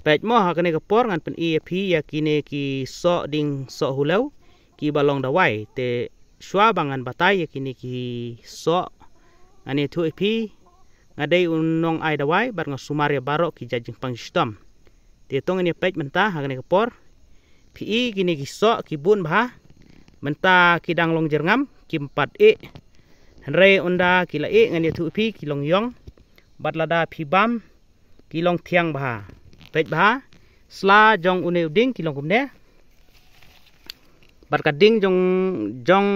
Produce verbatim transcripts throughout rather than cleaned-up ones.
Peit mo, ha kane ka por ngan pyni ïa phi ïa kine ki soh ding soh hulew kiba long dawai. Te shuwa ba ngan batai ïa kine ki soh, ngan ïathuh ïa phi, nga dei u nongai dawai bad nga sumar ïa baroh ki jait jingpang jingshitom. Te to ngin ïa peit mynta ha kane ka por. Phi i kine ki soh ki bun bha. Mynta ki dang long jyrngam, kim pat ih. Hynrei ynda ki la ih, ngan ïathuh ïa phi, ki long ïong. Bad lada phi bam, ki long thiang bha. Peit bha, sla jong une u ding ki long kumne. Bad ka ding jong, jong,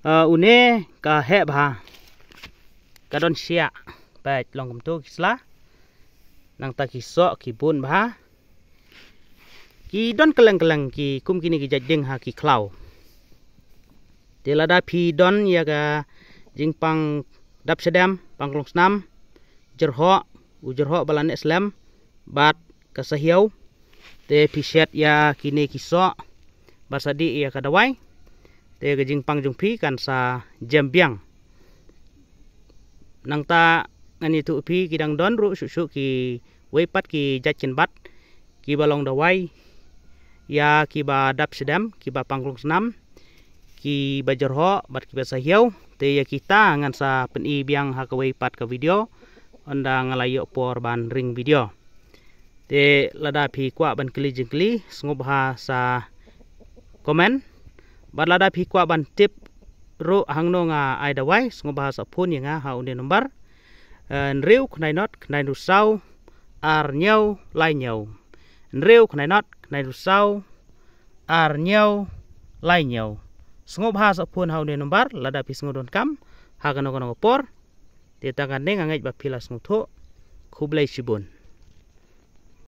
eh, une ka heh bha. Ka don shiah. Peit long kumto ki sla. Nangta ki soh ki bun bha. Ki don kylleng kylleng ki kum kine ki jait ding ha ki khlaw. Te lada phi don ïa ka jingpang dap shadem, pang klong snam, jyrhoh, u jyrhoh ba la neh slem, bad ka sahiaw. Te phi shet ïa kine ki soh, bad sa dih ïa ka dawai. Te ka jingpang jong phi kan sa jem biang. Nangta ngan ïathuh ïa phi, ki dang don ruh shuh shuh kiwei pat ki jait kynbat kiba long dawai ïa kiba dap shadem, kiba pang klong snam, kiba jyrhoh bad kiba sahiaw. Te ïa kita ngan sa pyni biang ha kawei pat ka video, ynda nga la ïoh por ban ring video. Te lada phi kwah ban kylli jingkylli, sngewbha sa comment. Bad lada phi kwah ban tip ruh hangno nga ai dawai, sngewbha sa phone ïa nga ha une number, eh, hynriew khyndai not khyndai hynriew saw ar hynñiew lai hynñiew. Hynriew khyndai not khyndai hynriew saw ar hynñiew lai hynñiew. Sngewbha sa phone ha une number lada phi sngewdonkam ha kano kano ka por. Te tang katne nga ngeit ba phi la sngewthuh. Khublei shibun.